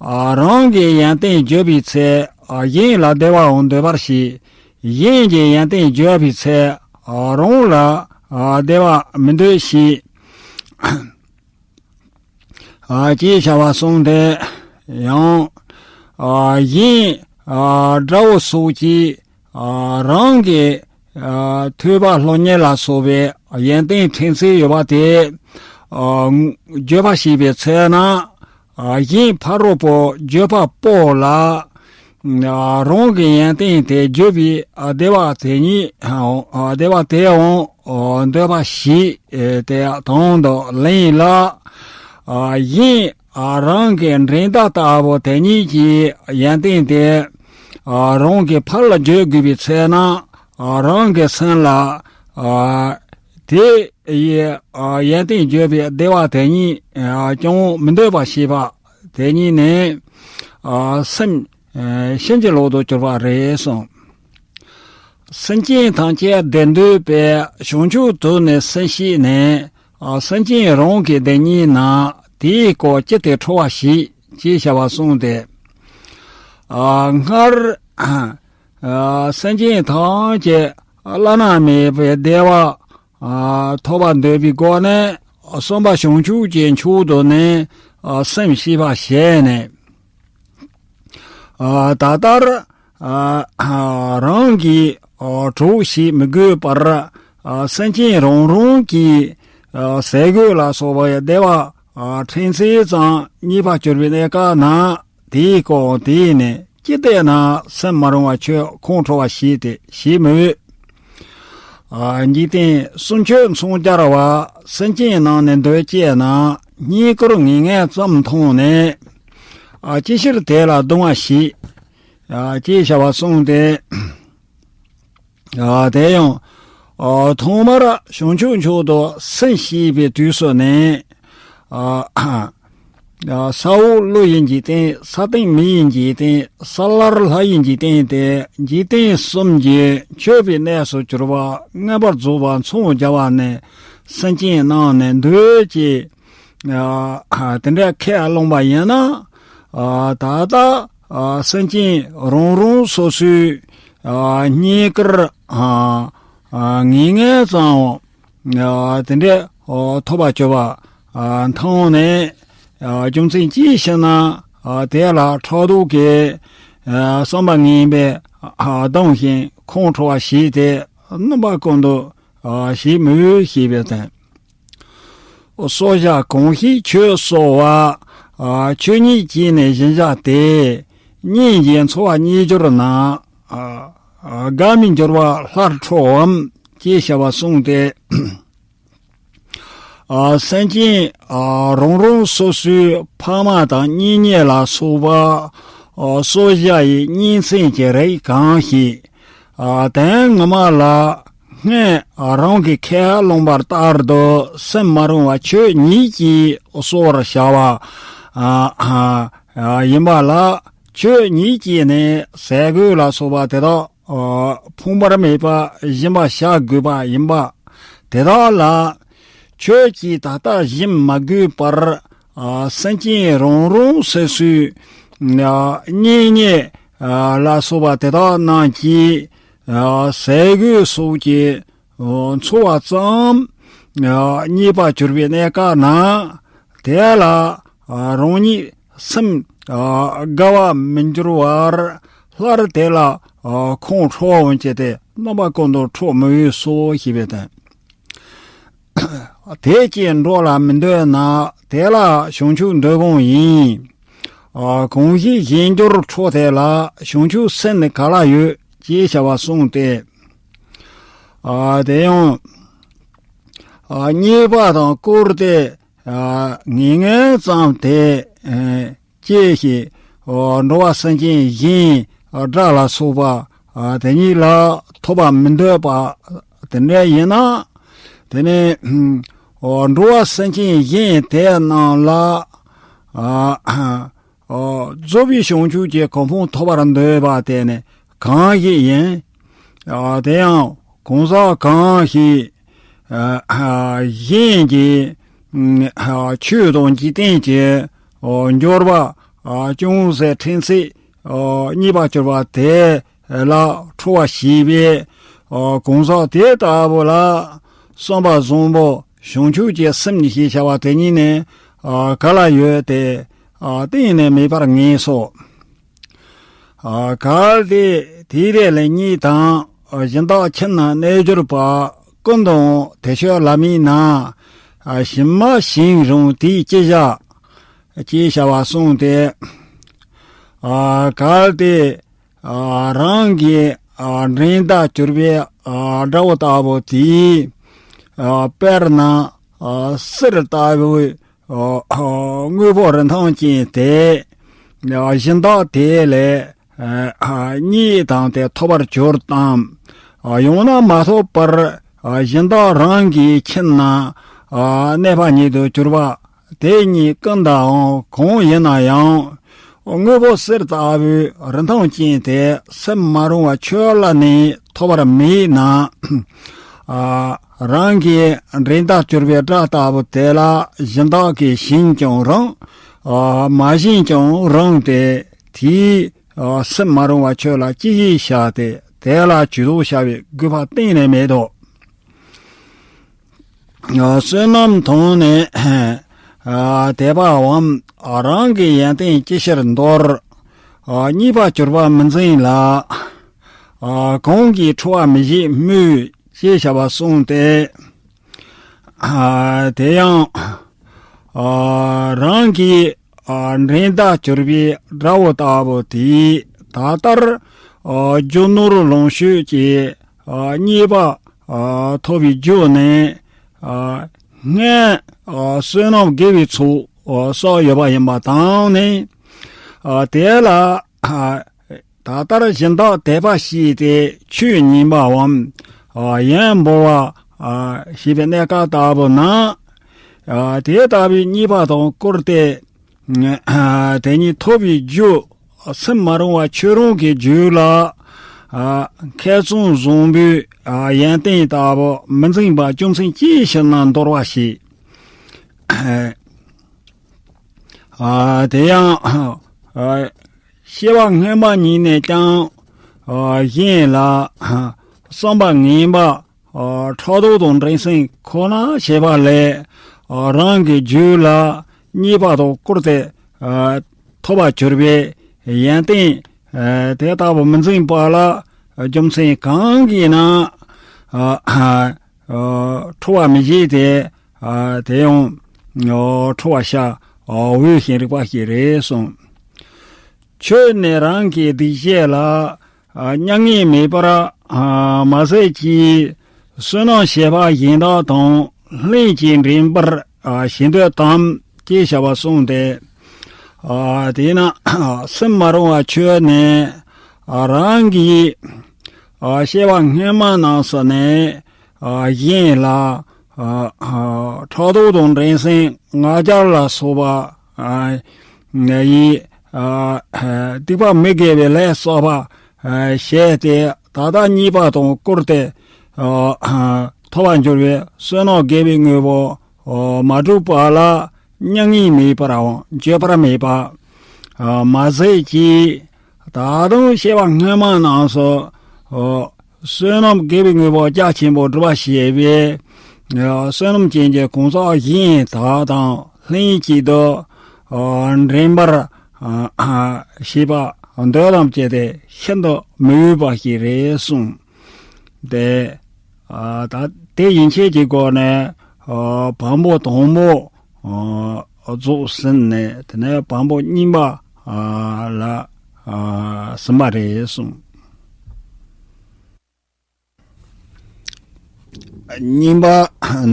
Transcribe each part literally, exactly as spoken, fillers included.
རང་གི་ཡོན་ཏན་བརྗོད་པའི་ཚེ་གཞན་ལ་བདེ་བའང་འདོད་པར་བྱེད། གཞན་གྱི་ཡོན་ཏན་བརྗོད་པའི་ཚེ་རང་ལ་བདེ་བ་མི་འདོད་བྱེད། ཅེས་བྱ་བ་གསུངས་ཏེ། ཡང་། གཞན་དགྲ་བོ་སོགས་ཀྱིས་རང་གི་ཐོས་པ་སློབ་གཉེར་ལ་སོགས་པའི་ཡོན་ཏན་ཕྲན་ཚེགས་ཡོད་པ་དེ་བརྗོད་པ་བྱས་པའི་ཚེ་ན། གཞན་ཕ་རོལ་པོ་བརྗོད་པ་པོ་ལ་རང་གི་ཡོན་ཏན་དེ་བརྗོད་པའི་བདེ་བ་དེ་ཉིད་བདེ་བ་དེའང་འདོད་པ་བྱེད་དེ་དང་དུ་ལེན་ལ། གཞན་རང་གི་འགྲན་ཟླ་ལྟ་བུ་དེ་ཉིད་ཀྱི་ཡོན་ཏན་དེ་རང་གི་ཕར་ལ་བརྗོད་དགོས་པའི་ཚེ་ན་རང་གི་སེམས་ལ་དེ་ཡི་ཡོན་ཏན་བརྗོད་པའི་བདེ་བ་དེ་ཉིད་ཀྱང་མི་འདོད་པ་བྱེད་པ་དེ་ཉིད་ནི་སེམས་ཕྱིན་ཅི་ལོག་ཏུ་གྱུར་པ་རེད་གསུངས། སེམས་ཅན་ཐམས་ཅད་བདེ་འདོད་པས་བྱང་ཆུབ་ཏུ་ནི་སེམས་བསྐྱེད་ནས། སེམས་ཅན་རང་གི་བདེ་གཉིས་ན་དེའི་སྐོར་ཅི་སྟེ་ཁྲོ་བ་ཞིག་ཅེས་བྱ་བ་གསུངས་ཏེ། སྔར་སེམས་ཅན་ཐམས་ཅད་བླ་ན་མེད་པའི་བདེ་བ་ཐོབ་པར་འདོད་པའི་སྒོ་ནས་བསམ་པ་བྱང་ཆུབ་ཀྱི་མཆོག་ཏུ་ནི་སེམས་བསྐྱེད་པ་བྱས་ནས། ད་ལྟར་རང་གིས་གྲོགས་ཞེས་མི་དགོས་པར་སེམས་ཅན་རང་རང་གི་ཟས་གོས་ལ་སོགས་པའི་བདེ་བ་ཕྲན་ཚེགས་ཙམ་རྙེད་པར་གྱུར་པའི་གནས་སྐབས་ན་དེའི་སྐོར་དེས་ནི་ཅི་སྟེ་ན་སེམས་མ་རུང་བ་ཁྱོད་ཁོང་ཁྲོ་བ་ཞིག་སྟེ་ཞེས་མི་འོས། འཇིག་རྟེན་གསུམ་མཆོད་མཚོན་སྦྱར་བ་སེམས་ཅན་རྣམས་ནི་འདོད་ཅེ་ན་རྙེད་བཀུར་ངན་ངོན་ཙམ་མཐོང་ནས། ཅི་ཕྱིར་དེ་ལ་གདུང་བ་ཞིག་ཅེས་བྱ་བ་གསུངས་ཏེ། དེ་ཡང་ཐོག་མར་བྱང་ཆུབ་མཆོག་ཏུ་སེམས་བསྐྱེད་པའི་དུས་སུ་ནི། ས་འོག་ཀླུ་ཡི་འཇིག་རྟེན། ས་སྟེང་མི་ཡི་འཇིག་རྟེན། ས་བརླ་ལྷ་ཡི་འཇིག་རྟེན་ཏེ་འཇིག་རྟེན་གསུམ་གྱི་མཆོད་པའི་གནས་སུ་གྱུར་པ་མངོན་པར་རྫོགས་པ་མཚོན་སྦྱར་བ་ནི་སེམས་ཅན་རྣམས་ནི་འདོད་ཅེས་དེ་འདྲ་ཁས་བླངས་པ་ཡིན་ན། ད་ལྟ་སེམས་ཅན་རང་རང་སོ་སོའི་རྙེད་བཀུར་ངན་ངོན་ཙམ་དེ་འདྲའི་ཐོབ་པ་བྱ་བ་མཐོང་ནས་རྒྱུ་མཚན་ཅི་ཞེ་ན་དེ་ལ་ཕྲག་དོག་གི་བསམ་པ་ངན་པས་གདུང་ཞིང་ཁོང་ཁྲོ་བ་ཞིག་སྟེ་རྣམ་པ་ཀུན་ཏུ་ཞེས་མི་འོས་ཞེས་པའི་དོན། སོ་བཞག་གང་ཞིག་ཁྱོད་གསོལ་བ། ཆོས་ཉིད་ཀྱིས་ནི་བཞིན་བཞག་སྟེ། སྙིང་རྗེས་འཚོ་བ་རྙེད་གྱུར་ན། དགའ་མི་འགྱུར་བ་སླར་འཕྲོའམ། ཅེས་བྱ་བ་གསུངས་ཏེ། སེམས་ཅན་རང་རང་སོ་སོའི་ཕ་མ་དང་གཉེན་ཉེ་ལ་སོགས་པ་སོ་བཞག་ཡི་གཉེན་ཚན་གྱི་རིགས་གང་ཞིག་དོན་ངོ་མ་ལ་སྔོན་རང་གིས་ཁས་བླངས་པ་ལྟར་དུ་སེམས་མ་རུང་བ་ཆོས་ཉིད་ཀྱིས་གསོ་བར་བྱ་བ་ཡིན་པ་ལ། ཆོས་ཉིད་ཀྱིས་ནི་ཟས་གོས་ལ་སོགས་པ་དེ་དག་ཕོངས་པར་མེད་པ་སྦྱིན་པ་བྱ་དགོས་པ་ཡིན་པ། དེ་དག་ལ་ཁྱོད་ཀྱིས་ད་ལྟ་སྦྱིན་མ་དགོས་པར། སེམས་ཅན་རང་རང་སོ་སོའི་གཉེན་ཉེ་ལ་སོགས་པ་དེ་དག་རྣམས་ཀྱིས་ཟས་གོས་སོགས་ཀྱི་འཚོ་བ་ཙམ་རྙེད་པར་གྱུར་པའི་གནས་སྐབས་ན། དེ་ལ་རང་ཉིད་སེམས་དགའ་བ་མི་འགྱུར་བར་སླར་དེ་ལ་ཁོང་ཁྲོ་འོང་བྱས་ཏེ་རྣམ་པ་ཀུན་ཏུ་ཁྲོ་མི་འོས་སོ་ཞེས་པའི་དོན། དེ་སྐྱེ་འགྲོ་ལ་མི་འདོད་ན་དེ་ལ་བྱང་ཆུབ་འདོད་དགོངས་ཡིན། གང་ཞིག་གཞན་འགྱུར་ཁྲོ་དེ་ལ་བྱང་ཆུབ་སེམས་ནི་ག་ལ་ཡོད་ཅེས་བྱ་བ་གསུངས་ཏེ། དེ་ཡང་རྙེད་པ་དང་བཀུར་སྟི་ངན་ངོན་ཙམ་དེ། ཅེས་ཤིག་འགྲོ་བ་སེམས་ཅན་གཞན་དགྲ་ལ་སོགས་པ་དེ་ཉིད་ལ་ཐོབ་པ་མི་འདོད་པ་དེ་འདྲ་ཡིན་ན། དེ་ནི་འགྲོ་བ་སེམས་ཅན་གཞན་དེ་རྣམས་ལ་རྫོགས་པའི་བྱང་ཆུབ་ཀྱི་གོ་འཕང་ཐོབ་པར་འདོད་པ་དེ་ནི་གང་ཞིག་ཡིན། དེ་ཡང་གང་ཟག་གང་ཞིག་གཞན་གྱི་ཆོས་དང་འཇིག་རྟེན་གྱི་འབྱོར་པ་ ཨ་ཅུང་ཟད་ཕྲན་ཚེགས་ཨ་རྙེད་པར་གྱུར་པ་དེ་ལ་ཁྲོ་བ་སྐྱེས་པས། ཨ་གང་ཟག་དེ་ལྟ་བུ་ལ་བསམ་པ་བཟང་པོ་བྱང་ཆུབ་ཀྱི་སེམས་ཞེས་བྱ་བ་དེ་ཉིད་ནི་ཨ་ག་ལ་ཡོད་དེ། ཨ་གཏན་ནས་མེད་པར་ངེས་སོ། ཨ་གལ་ཏེ་དེ་རེ་ལ་གཉིད་དང་ཨ་སྦྱིན་བདག་ཁྱིམ་ན་གནས་གྱུར་པ་ཀུན་ཏུ་དེ་ཆོས་ལ་མིན་ན། ཨ་ཞིམ་མ་ཞིམ་རུང་དེའི་ཅི་བྱ། ཅེས་བྱ་བ་གསུངས་ཏེ། ཨ་གལ་ཏེ་ཨ་རང་གི་ཨ་འགྲན་ཟླ་གྱུར་པའི་ཨ་དགྲ་བོ་ལྟ་བུ་དེས། ཨ་དཔེར་ན་ཨ་གསེར་ལྟ་བུའི་ཨ་དངོས་པོ་རིན་ཐང་ཅན་དེ་ཨ་སྦྱིན་བདག་དེ་ལས་ཨ་རྙེད་དང་དེ་ཐོབ་པར་གྱུར་ཏམ། ཨ་ཡང་ན་མ་ཐོབ་པར་ཨ་སྦྱིན་བདག་རང་གི་ཁྱིམ་ན་ཨ་གནས་པ་ཉིད་དུ་གྱུར་པ། དེ་གཉིས་ཀུན་དའང་གང་ཡིན་ན་ཡང་། དངོས་པོ་གསེར་ལྟ་བུའི་རིན་ཐང་ཅན་དེ་སེམས་མ་རུང་བ་ཆོས་ལ་ནི་ཐོབ་པར་མེད་ན། ཨ་རང་གི་འགྲན་ཟླ་གྱུར་པའི་དགྲ་ལྟ་བུ་དེ་ལ་སྦྱིན་བདག་གིས་བྱིན་ཀྱང་རུང་། ཨ་མ་བྱིན་ཀྱང་རུང་སྟེ། དེས་ཨ་སེམས་མ་རུང་བ་ཆོས་ལ་ཅི་ཞིག་བྱ་སྟེ་དེ་ལ་ཇུས་གཏོགས་བྱ་བའི་དགོས་པ་གཏན་ནས་མེད་དོ། བསོད་ནམས་དང་ནི་དད་པའམ་རང་གི་ཡོན་ཏན་ཅི་ཕྱིར་འདོར། རྙེད་པར་གྱུར་པ་མི་འཛིན་ལ། གང་གིས་ཁྲོ་བ་མི་བྱེད་སྨོས། ཅེས་བྱ་བ་གསུངས་ཏེ། དེ་ཡང་རང་གི་འགྲན་ཟླ་གྱུར་པའི་དགྲ་བོ་ལྟ་བུ་དེས་ད་ལྟར་རྒྱུ་ནོར་ལོངས་སྤྱོད་ཀྱི་རྙེད་པ་ཐོབ་པའི་རྒྱུ་ནི། སྔོན་བསོད་ནམས་དགེ་བའི་ཚོགས་བསགས་ཡོད་པ་ཡིན་པ་དང་ནི། དེ་ལ་ད་ལྟར་སྦྱིན་བདག་དད་པ་བྱས་ཏེ་ཆོས་ཉན་པའམ། ཡོན་འབུལ་བ་ཞེས་པའི་གནས་སྐབས་ལྟ་བུ་ན། དེ་ལྟ་བུའི་རྙེད་པ་དང་བཀུར་སྟི། དེ་ཉིད་ཐོབ་པའི་རྒྱུ། སེམས་མ་རུང་བ་ཆོས་རང་གི་རྒྱུད་ལ། མཁས་བཙུན་བཟང་པོའི་ཡོན་ཏན་ལྟ་བུ་མི་འཛིན་པ་རྒྱུ་མཚན་ཅིའི་ཕྱིར་ན་འདོར་བ་ཞེས། དེ་ཡང་། སྐྱེ་བ་སྔོན་མ་ཉིད་ནས་ཀྱང་། གཞན་ལ་བསམ་པ་ངན་པ། ཕྲག་དོག་དང་འགྲན་སེམས་ཁོ་ན་བྱེད་པ་ལས། རང་གི་རྒྱུད་ལ་རྙེད་པ་དང་བཀུར་སྟི་ཐོབ་པར་གྱུར་པའི་ཡོན་ཏན་དེ་ལྟ་བུ་མི་འཛིན་པ་ལ་རྒྱུ་མཚན་གང་གིས་ན་ཁྲོ་བ་མི་བྱེད་དེ། དེ་ཡང་ཁྲོ་བ་བྱ་འོས་ཤིང་རིགས་པ་ཞིག་རེད་གསུངས། ཆོས་ནི་རང་གི་སྡིག་བྱས་ལ། མྱ་ངན་མེད་པར་མ་ཟད་ཀྱི། བསོད་ནམས་བྱེད་པ་གཞན་དག་དང་ལྷན་ཅིག་འགྲན་པར་བྱེད་འདོད་དམ་ཅེས་བྱ་བ་གསུངས་ཏེ། དེས་ན་སེམས་མ་རུང་བ་ཆོས་ནི་རང་གིས་སྐྱེ་བ་སྔོན་མ་རྣམས་སུ་ནི། གཞན་ལ་ཕྲག་དོག་དང་འགྲན་སེམས་ང་རྒྱལ་ལ་སོགས་པ་ཡི་སྡིག་པ་མི་དགེ་བའི་ལས་བསགས་པ་བྱས་ཏེ་ད་ལྟ་རྙེད་པ་དང་བཀུར་སྟི་ཐོབ་པར་འགྱུར་བའི་བསོད་ནམས་དགེ་བའི་དངོས་པོ་མ་བསྒྲུབས་པ་ལ་མྱ་ངན་མེད་པར་འགྱོད་པ་མེད་པ་མ་ཟད་ཀྱི། ད་དུང་སྐྱེ་བ་སྔོན་མ་རྣམས་སུ། བསོད་ནམས་དགེ་བའི་དངོས་པོ་རྒྱ་ཆེན་པོ་སྒྲུབ་པར་བྱེད་པའི། བསོད་ནམས་ཅན་གྱི་གང་ཟག་གཞན་དག་དང་ལྷན་ཅིག་ཏུ། འགྲན་པར་བྱེད་པ་འདོད་དམ་བཅས་ཏེ་ཤིན་ཏུ་མི་འོས་པ་ཞིག་རེད་གསུངས། ཏེ། ད་དེ་ཡན་ཆད་ཀྱི་སྒོ་ནས་བམ་པོ་དང་པོ། རྫོགས་ཟིན་ནས་དེ་ནས་བམ་པོ་གཉིས་པ་ལ་ཟིན་པ་རེད་གསུངས། གཉིས་པ།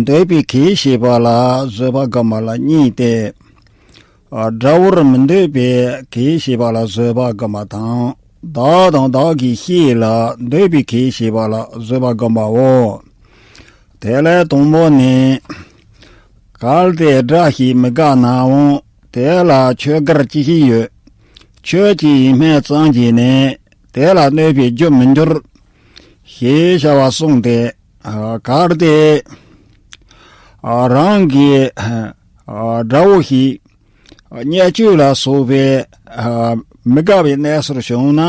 འདོད་པའི་གེགས་བྱེད་པ་ལ་བཟོད་པ་སྒོམ་པ་ལ་གཉིས་ཏེ། དགྲ་བོར་མི་འདོད་པའི་གེགས་བྱེད་པ་ལ་བཟོད་པ་སྒོམ་པ་དང་། བདག་དང་བདག་གི་སྐྱེ་ལ་འདོད་པའི་གེགས་བྱེད་པ་ལ་བཟོད་པ་སྒོམ་པའོ། དེ་ལས་དང་པོ་ནི། གལ་ཏེ་དགྲ་ཞིག་མི་དགའ་ནའང་དེ་ལ་ཆོས་དགར་ཅི་ཞིག་ཡོད། ཁྱོད་ཀྱིས་ཡིད་སྨོན་ཙམ་གྱིས་ནི་དེ་ལ་གནོད་པའི་རྒྱུ་མི་འགྱུར། ཞེས་བྱ་བ་གསུངས་ཏེ། གལ་ཏེ་རང་གི་དགྲ་བོ་ཞིག་ བརྙས་བཅོས་ལ་སོགས་པའི་མི་དགའ་བའི་གནས་ཚུལ་བྱུང་ན།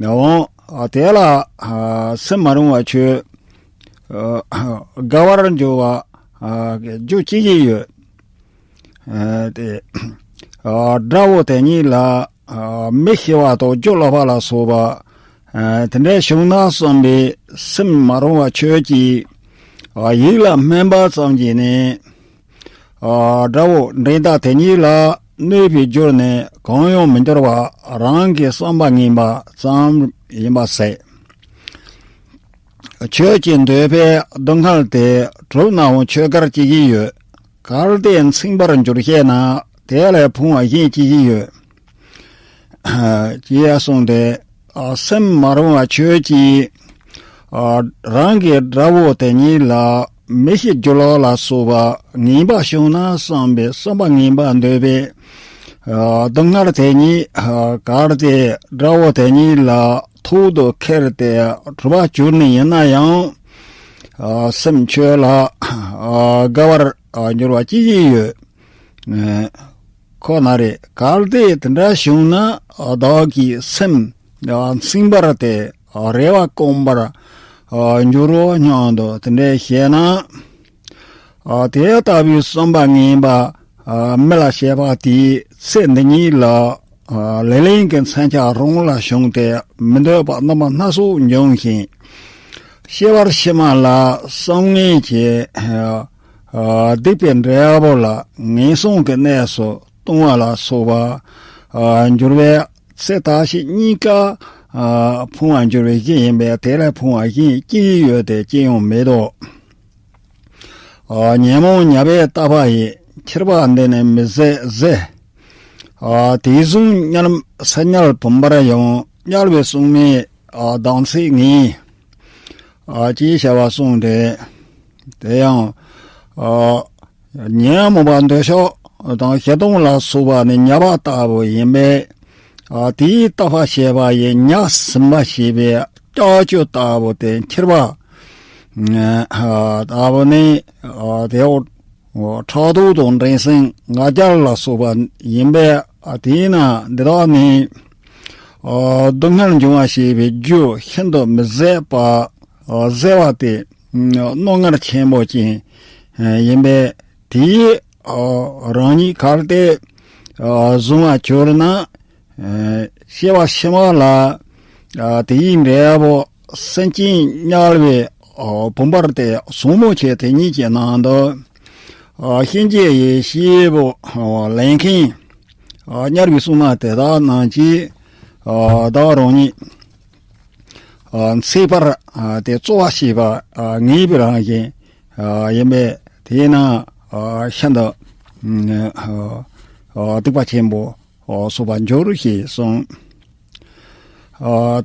འོང་དེ་ལ་སེམས་མ་རུང་བ་ཆོས་དགའ་བར་འགྱུར་བ་རྒྱུ་ཅི་ཞིག་ཡོད། དེ་དགྲ་བོ་དེ་ཉིད་ལ་མི་ཤེས་པ་དང་རྒྱུ་ལོག་པ་ལ་སོགས་པ་དེ་འདྲ་བྱུང་ན་བསམ་པའི་སེམས་མ་རུང་བ་ཆོས་ཀྱི་ཡིད་ལ་སྨོན་པ་ཙམ་གྱིས་ནི། དགྲ་བོ་འགྲན་ཟླ་དེ་ཉིད་ལ་གནོད་པའི་རྒྱུར་ནི་གང་ཡང་མི་འགྱུར་བ་རང་གི་བསམ་པ་ངན་པ་ཙམ་ཡིན་པ་ཟད། ཁྱོད་ཀྱི་འདོད་པའི་སྡུག་བསྔལ་དེ་གྲུབ་ནའང་ཆོས་སྐལ་ཅི་ཞིག་ཡོད། གལ་ཏེ་མཚུངས་པར་འགྱུར་ཤེས་ན་དེ་ལས་ཕུང་བ་གཞན་ཅི་ཞིག་ཡོད། ཅེས་གསུངས་ཏེ། སེམས་མ་རུང་བ་ཆོས་ཀྱིས་རང་གི་དགྲ་བོ་དེ་ཉིད་ལ་མི་ཤེས་རྒྱུ་ལོག་ལ་སོགས་པ་ངན་པ་བྱུང་ན་བསམ་པའི་བསམ་པ་ངན་པ་འདོད་པའི་སྡུག་བསྔལ་དེ་ཉིད་གལ་ཏེ་དགྲ་བོ་དེ་ཉིད་ལ་ཐོག་ཏུ་ཁྱེར་ཏེ་གྲུབ་པར་གྱུར་ནས་ཡིན་ན་ཡང་། སེམས་ཁྱོད་ལ་དགའ་བར་འགྱུར་བ་ཅི་ཞིག་ཡོད། ཁོ་ན་རེ་གལ་ཏེ་དེ་འདྲ་བྱུང་ན་བདག་གི་སེམས་མཚུངས་པར་དེ་རེ་བ་སྐོམ་པར་འགྱུར་རོ་སྙམ་དུ་དེ་འདྲ་བཤད་ན། དེ་ལྟ་བུའི་བསམ་པ་ངན་པ་མི་ལ་བྱེད་པ་དེའི་ཚེ་འདི་ཉིད་ལ་ལེ་ལན་གྱི་མཚོན་ཆ་རང་ལ་བྱུང་སྟེ་མི་འདོད་པ་རྣམ་པ་སྣ་ཚོགས་འབྱུང་ཞིང་། སྐྱེ་བ་ཕྱི་མ་ལ་བསམ་ངན་གྱི་སྡིག་པའི་འབྲས་བུ་ལ་ངན་སོང་གི་གནས་སུ་ལྟུང་བ་ལ་སོགས་པ་འགྱུར་བའི་ཚེ་ད་ཕྱི་གཉིས་ཀ་ཕུང་བར་འགྱུར་བའི་གཞི་ཡིན་པས་དེ་ལས་ཕུང་བ་གཞན་ཅི་ཡོད་དེ་ཅི་ཡང་མེད་དོ། ཉོན་མོངས་ཉ་པའི་ལྟ་བ་ཡིས་ཁྱེར་པ་འདི་ནི་མི་ཟད་ཟེར། དེ་བཟུང་དམྱལ་སེམས་དམྱལ་བུམ་པར་ཡང་དམྱལ་བའི་སྲུང་མའི་གདངས་ཚིག་ངེས། ཅེས་བྱ་བ་གསུངས་ཏེ། དེ་ཡང་། ཉོན་མོངས་པ་འདོད་ཆགས་དང་ཞེ་སྡང་ལ་སོགས་པ་ནི་ཉ་པ་ལྟ་བུ་ཡིན་པས། དེའི་ལྟ་བ་བྱས་པ་ཡི་ཉ་ཟིན་པ་ཞེས་པའི་ལྕགས་ཀྱུ་ལྟ་བུ་སྟེ་འཁྱེར་པ། ལྟ་བུ་ནི། དེའོ། ཕྲག་དོག་དང་འགྲན་སེམས་ང་རྒྱལ་ལ་སོགས་པ་ཡིན་པས་དེས་ན་འདི་དག་ནི། སྡུག་བསྔལ་འབྱུང་བ་ཞེས་པའི་རྒྱུ་ཤིན་ཏུ་མི་བཟད་པ། ཟད་པ་སྟེ། རྣོ་ངར་ཆེན་པོ་ཅན་ཡིན་པས་དེའི་རང་ཉིད་གལ་ཏེ་བཟུང་བར་གྱུར་ན། སྐྱེ་བ་ཕྱི་མ་ལ། དེའི་འབྲས་བུ་སེམས་ཅན་དམྱལ་བའི་བུམ་པར་དེ་ཟབ་མོ་ཆེ་དེ་ཉིད་ཀྱི་ནང་དུ། གཤིན་རྗེ་ཡི་སྐྱེས་བུ་ལེན་མཁན། དམྱལ་བའི་སྲུང་མ་དེ་དག་རྣམས་ཀྱིས། བདག་རང་ཉིད། འཚེ་བར་དེ་རྩོལ་བ་བྱེད་པ་ངེས་པའི་རང་བཞིན་ཡིན་པས་དེས་ན་ཤིན་ཏུ་སྡིག་པ་ཆེན་པོ་བསགས་པར་འགྱུར་ཞེས་གསུངས།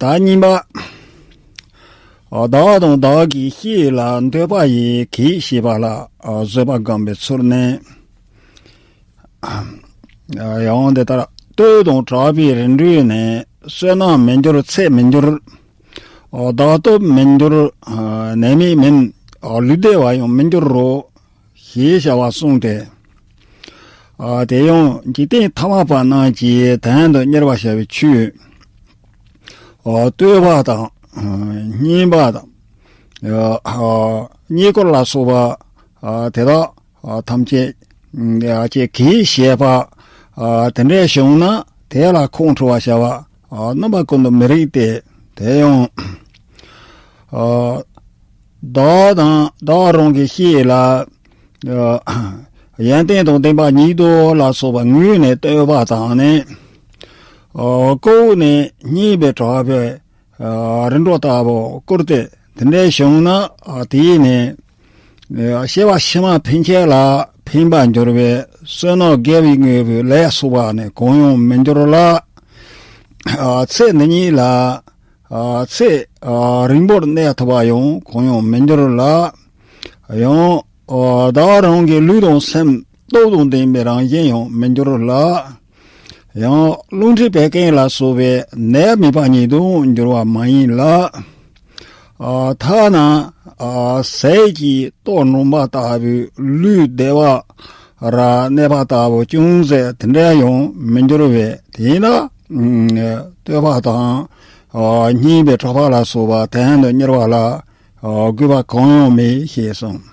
ད་གཉིས་པ། བདག་དང་བདག་གི་སྐྱེ་ལ་འདོད་པ་ཡིས་གེགས་བྱེད་པ་ལ་བཟོད་པ་སྒོམ་པའི་ཚུལ་ནི། ཡང་འདི་ལྟར་བསྟོད་དང་གྲགས་པའི་རིམ་གྲོས་ནི་བསོད་ནམས་མི་འགྱུར་ཚེ་མི་འགྱུར། བདག་སྟོབས་མི་འགྱུར་ནད་མེད་མིན། ལུས་བདེ་བ་ཡང་མི་འགྱུར་རོ། ཞེས་བྱ་བ་གསུངས་ཏེ། དེ་ཡང་འཇིག་རྟེན་ཐ་མལ་པ་རྣམས་ཀྱི་དོན་དུ་གཉེར་བར་བྱ་བའི་ཆོས། བསྟོད་པ་དང་། བསྙེན་པ་དང་། རྙེད་བཀུར་ལ་སོགས་པ་དེ་དག་ཐམས་ཅད་ཀྱི་གེགས་བྱེད་པ། དེ་འདྲ་བྱུང་ན་དེ་ལ་ཁོང་ཁྲོ་བ་བྱ་བ་རྣམ་པ་ཀུན་ཏུ་མི་རིགས་ཏེ། དེ་ཡང་བདག་དང་བདག་རང་གི་སྐྱེ་ལ། ཡོན་ཏན་དང་ལྡན་པ་ཉིད་དོ་ལ་སོགས་པ་ངུས་ནས་བསྟོད་པ་དང་ནི། ཀོ་བོ་ནས་བསྙེན་པའི་གྲགས་པའི་རིམ་གྲོ་ལྟ་བུ་བཀུར་ཏེ་དེ་འདྲ་བྱུང་ན་དེས་ནི། སྐྱེ་བ་ཕྱི་མ་ཕན་ཆད་ལ་ཕན་པར་འགྱུར་བའི་བསོད་ནམས་དགེ་བའི་དངོས་པོའི་ལས་སོགས་པ་ནི་གང་ཡང་མི་འགྱུར་ལ། ཚེ་འདི་ཉིད་ལ། ཚེ་རིང་པོར་གནས་ཐུབ་པ་ཡང་གང་ཡང་མི་འགྱུར་ལ། ཡང་བདག་རང་གི་ལུས་དང་སེམས་སྟོབས་དང་ལྡན་པའི་རང་བཞིན་ཡང་མི་འགྱུར་ལ། ཡང་རླུང་མཁྲིས་བད་ཀན་ལ་སོགས་པའི་ནད་མེད་པ་ཉིད་དུ་འགྱུར་བ་མ་ཡིན་ལ། ཐ་ན་ཟས་ཀྱི་ལྟོ་སྦྲང་བུ་ལྟ་བུའི་ལུས་བདེ་བ་ ར་གནས་པ་ལྟ་བུ་ཅུང་ཟད་དེ་འདྲ་ཡང་མི་འགྱུར་བས། དེས་ན་ཨ་བསྟོད་པ་དང་ཨ་བསྙེན་པའི་གྲགས་པ་ལ་སོགས་པ་དོན་དུ་གཉེར་བ་ལ་ཨ་དགོས་པ་གང་ཡང་མེད་ཞེས་གསུངས།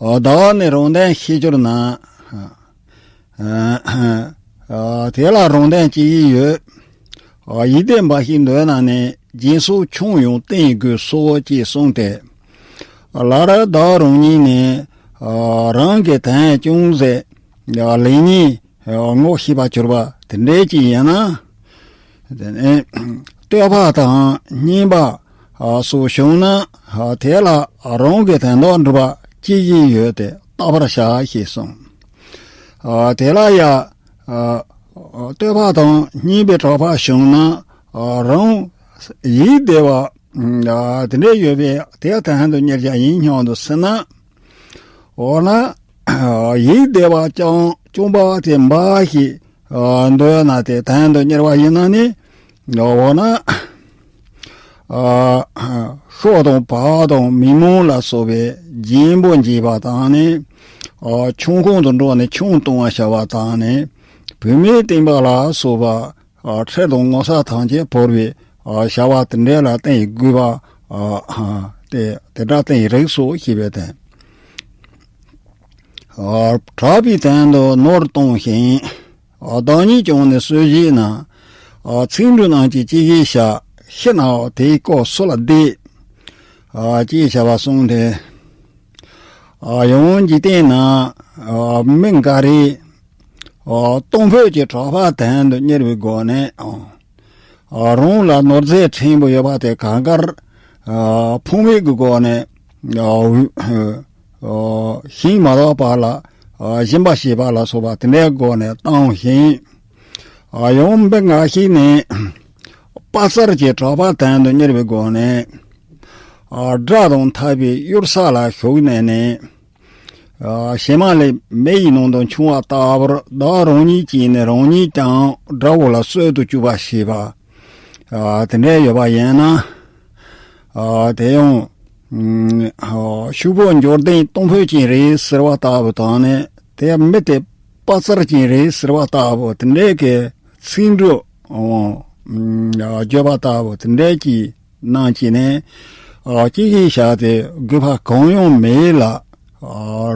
ཨ་བདག་ནི་རང་དོན་ཤེས་གྱུར་ན། ཨ་ཨ་དེ་ལ་རང་དོན་ཅི་ཡིན་ཡོད། ཨ་ཡིད་བདེ་འབའ་ཞིག་འདོད་ན་ནི་སྦྱིན་སོགས་ཆུང་ཡང་བསྟེན་དགོས་སོ་ཅེས་གསུངས་ཏེ། ལར་བདག་རང་ཉིད་ནི་ཨ་རང་གི་དོན་ཅུང་ཟད་ཨ་ལེགས་ཉེས་ཨ་ངོ་ཤེས་པར་གྱུར་པ་དེ་འདྲ་ཅིག་ཡིན་ན། དེ་ནས་བསྟོད་པ་དང་བསྙེན་པ་ཨ་སོགས་བྱུང་ན་ཨ་དེ་ལ་རང་གི་དོན་དག་འགྲུབ་པ་ཅི་ཡིན་ཡོད་དེ་བརྟག་པར་བྱ་ཞེས་གསུངས། ཨ་དེ་ལ་ཡང་ཨ་བསྟོད་པ་དང་བསྙེན་པའི་གྲགས་པ་བྱུང་ན་ཨ་རང་ཡིད་བདེ་བ་ཨ་དེ་འདྲ་ཡོད་པས་དེ་དོན་དུ་གཉེར་བྱ་ཡིན་སྙམ་དུ་སེམས་ན། འོ་ན་ཡིད་བདེ་བ་ཅུང་ཅུང་པ་དེ་འབའ་ཞིག་ཨ་འདོད་ན་དེ་དོན་དུ་གཉེར་བ་ཡིན་ན་ནི། འོ་ན་ཨ་ཤོ་དང་བག་དང་མི་མོ་ལ་སོགས་པའི་སྦྱིན་པ་བགྱིས་པ་དང་ནི། ཨ་ཆང་ཁང་དུ་འགྲོ་ནས་ཆང་འཐུང་བར་བྱ་བ་དང་ནི། བུད་མེད་བསྟེན་པ་ལ་སོགས་པ་ཨ་ཁྲེལ་དང་ངོ་ཚ་ཐམས་ཅད་བོར་བའི་ཨ་བྱ་བ་དེ་འདྲ་ལ་བསྟེན་དགོས་པ་ཨ་དེ་དེ་འདྲ་བསྟེན་རིགས་སོ་ཞེས་པའི་དོན། ཨ་གྲགས་པའི་དོན་དུ་ནོར་གཏོང་ཞིང་། ཨ་བདག་ཉིད་ཀྱང་ནི་གསོད་བྱེད་ན། ཨ་ཚིག་འབྲུ་རྣམས་ཀྱིས་ཅི་ཞིག་བྱ། ཤི་ནའོ་དེའི་སྐོར་སུ་ལ་བདེ། ཨ་ཅེས་བྱ་བ་གསུངས་ཏེ། ཨ་ཡང་འཇིག་རྟེན་ན་ཨ་མི་འགའ་རེས་ཨ་གཏོང་ཕོད་ཀྱི་གྲགས་པ་དོན་དུ་གཉེར་བའི་སྒོ་ནས་ཨ་རང་ལ་ནོར་རྫས་ཕྲན་བུ་ཡོད་པ་དེ་གང་གར་ཨ་ཕངས་པའི་སྒོ་ནས་ཨ་ཞིང་མ་དག་པ་ལ་ཨ་སྦྱིན་པ་བྱེད་པ་ལ་སོགས་པ་དེ་འདྲའི་སྒོ་ནས་བཏང་ཞིང་། ཨ་ཡང་མི་འགའ་ཞིག་ནི་དཔའ་རྩལ་གྱི་གྲགས་པ་དོན་དུ་གཉེར་བའི་སྒོ་ནས་ཨ་དགྲ་དང་འཐབ་པའི་གཡུལ་ས་ལ་ཞུགས་ནས་ནི། ཨ་བྱེ་མ་ལས་མེ་ཡི་ནང་དུ་མཆོང་བ་ལྟ་བུར་བདག་རང་ཉིད་ཀྱིས་ནི་རང་ཉིད་ཀྱང་དགྲ་བོ་ལ་གསོད་དུ་བཅུག་པ་ཞེས་པ་ཨ་དེ་འདྲ་ཡོད་པ་ཡིན་ན། ཨ་དེ་ཡང་ཨ་ཕྱུག་པོ་འབྱོར་ལྡན་གཏོང་ཕོད་ཅན་རེད་ཟེར་བ་ལྟ་བུ་དང་ནི། དེ་མི་དེ་དཔའ་རྩལ་ཅན་རེད་ཟེར་བ་ལྟ་བུ་དེ་འདྲའི་གི་ཚིག་འབྲུ་ཨ་བརྗོད་པ་ལྟ་བུ་དེ་འདྲའི་གི་ནང་གི་ནས་ཨ་ཅི་ཞིག་བྱ་སྟེ་དགོས་པ་གང་ཡང་མེད་ལ། ཨ་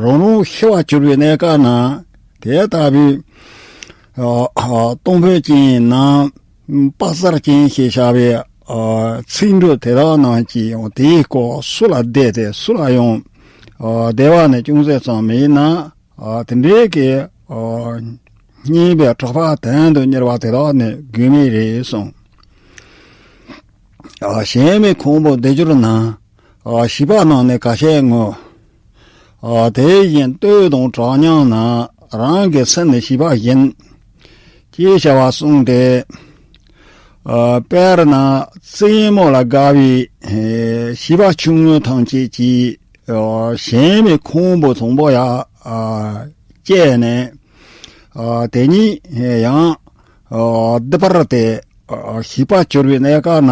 རང་རང་ཤི་བར་གྱུར་པའི་གནས་སྐབས་ན་དེ་ལྟ་བུའི་ཨ་ཨ་གཏོང་ཕོད་ཅན་ནམ་དཔའ་རྩལ་ཅན་ཞེས་བྱ་བའི་ཨ་ཚིག་འབྲུ་དེ་དག་རྣམས་ཀྱིས་ཡང་དེའི་སྐོར་སུ་ལ་བདེ་སྟེ་སུ་ལ་ཡང་ཨ་བདེ་བ་ནི་ཅུང་ཟད་ཙམ་མེད་ན། ཨ་དེ་འདྲའི་གི་ཨ་བསྙེན་པའི་གྲགས་པ་དོན་དུ་གཉེར་བ་དེ་དག་ནི་དགོས་མེད་རེད་གསུངས། ཨ་གཞན་མའི་ཁོང་པོ་བདེ་གྱུར་ན། ཨ་བྱིས་པ་རྣམས་ནི་ག་ཤེད་ངོ་། ཨ་དེ་བཞིན་བསྟོད་དང་གྲགས་ཉམས་ན། རང་གི་སེམས་ནི་བྱིས་པ་བཞིན། ཅེས་བྱ་བ་གསུངས་ཏེ། ཨ་དཔེར་ན་རྩེད་མོ་ལ་དགའ་བའི་ཨེ་བྱིས་པ་ཆུང་ངུ་ཐམས་ཅད་ཀྱིས་ཨ་གཞན་མའི་ཁོང་པོ་དང་པོ་ཡང་ཨ་བཅད་ནས། ཨ་དེ་ཉིད་ཡང་ཨ་སྡིག་པར་ཏེ་ཨ་བྱིས་པ་གྱུར་པའི་གནས་སྐབས་ན།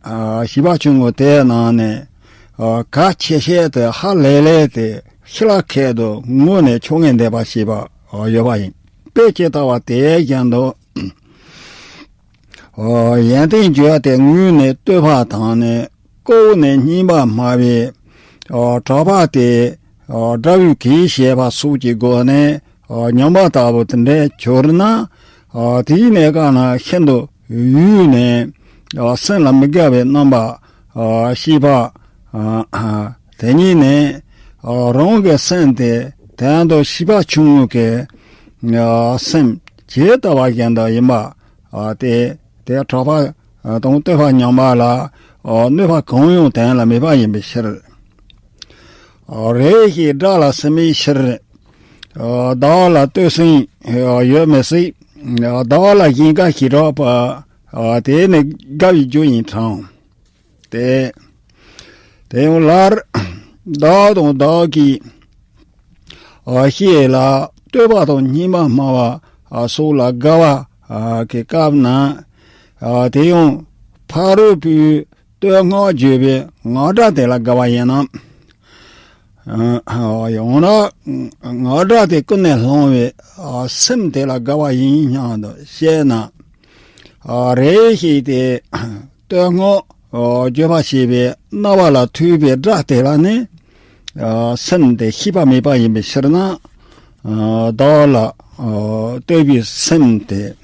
ཨ་བྱིས་པ་ཆུང་ངུ་དེ་རྣམས་ནི་ཨ་གལ་ཆེ་ཤོས་དེ་ཧ་ལས་ལས་ཏེ་ཤི་ལ་ཁད་དུ་ངུས་ནས་ཆོ་ངེས་འདེབས་པ་ཞེས་པ་ཡོད་པ་ཡིན། དཔེ་ཇི་ལྟ་བ་དེ་བཞིན་དུ། ཨོ་ཡོན་ཏན་བརྗོད་དེ་ངུས་ནས་བསྟོད་པ་དང་ནི། ཀོ་བོ་ནས་སྙན་པ་སྨྲ་བའི་ཨོ་གྲགས་པ་དེ། ཨོ་དགྲ་བོས་གུས་བྱས་པ་སོགས་ཀྱི་སྒོ་ནས་ཨོ་ཉམས་པ་ལྟ་བུ་དེ་འདྲའི་གྱུར་ན། ཨོ་དེའི་གནས་སྐབས་ན་ཤིན་ཏུ་གཡོས་ནས། ཨོ་སེམས་ལ་མི་དགའ་བའི་རྣམ་པ་ཨོ་ཤེས་པ། ཨོ་དེ་ཉིད་ནི་ཨོ་རང་གི་སེམས་དེ་དོན་དུ་བྱིས་པ་ཆུང་ངུ་གི་ཨོ་སེམས་ཇི་ལྟ་བ་བཞིན་དུ་ཡིན་པ། ཨ་དེ་དེ་གྲགས་པ་དང་བསྟོད་པ་ཉམས་པ་ལ་ཨ་གནོད་པ་གང་ཡང་དོན་ལ་མེད་པ་ཡིན་པའི་ཕྱིར། ཨ་རེ་ཞིག་དགྲ་ལ་སྲིད་མིའི་ཕྱིར། ཨ་བདག་ལ་བསྟོད་སེམས་ཡོད་མི་སྲིད། ཨ་བདག་ལ་གཞན་དགའ་ཞེས་གྲགས་པ། ཨ་དེ་ནི་དགའ་བའི་རྒྱུ་ཡིན་གྲང་། དེ། དེ་ཡང་སླར་བདག་དང་བདག་གི་ཨ་ཤེས་ལ་བསྟོད་པ་དང་སྙན་པ་སྨྲ་བ་ཨ་སོགས་ལ་དགའ་བ་ཨ་གི་སྐབས་ན། ཨ་དེ་ཡང་ཕ་རོལ་པོས་བསྟོད་བསྔགས་བརྗོད་པའི་ངག་སྒྲ་དེ་ལ་དགའ་བ་ཡིན་ནམ། ཡང་ན་ང་དགྲ་དེ་ཀུན་ནས་བསླང་བའི་སེམས་དེ་ལ་དགའ་བ་ཡིན་སྙམ་དུ་བཤད་ན། རེ་ཞིག་དེ་བསྟོད་བསྔགས་བརྗོད་པ་བྱས་པའི་རྣ་བ་ལ་ཐོས་པའི་སྒྲ་དེ་ལ་ནི་སེམས་དེ་ཤེས་པ་མེད་པ་ཡིན་པའི་ཕྱིར་ན། བདག་ལ་བསྟོད་པའི་སེམས་དེ་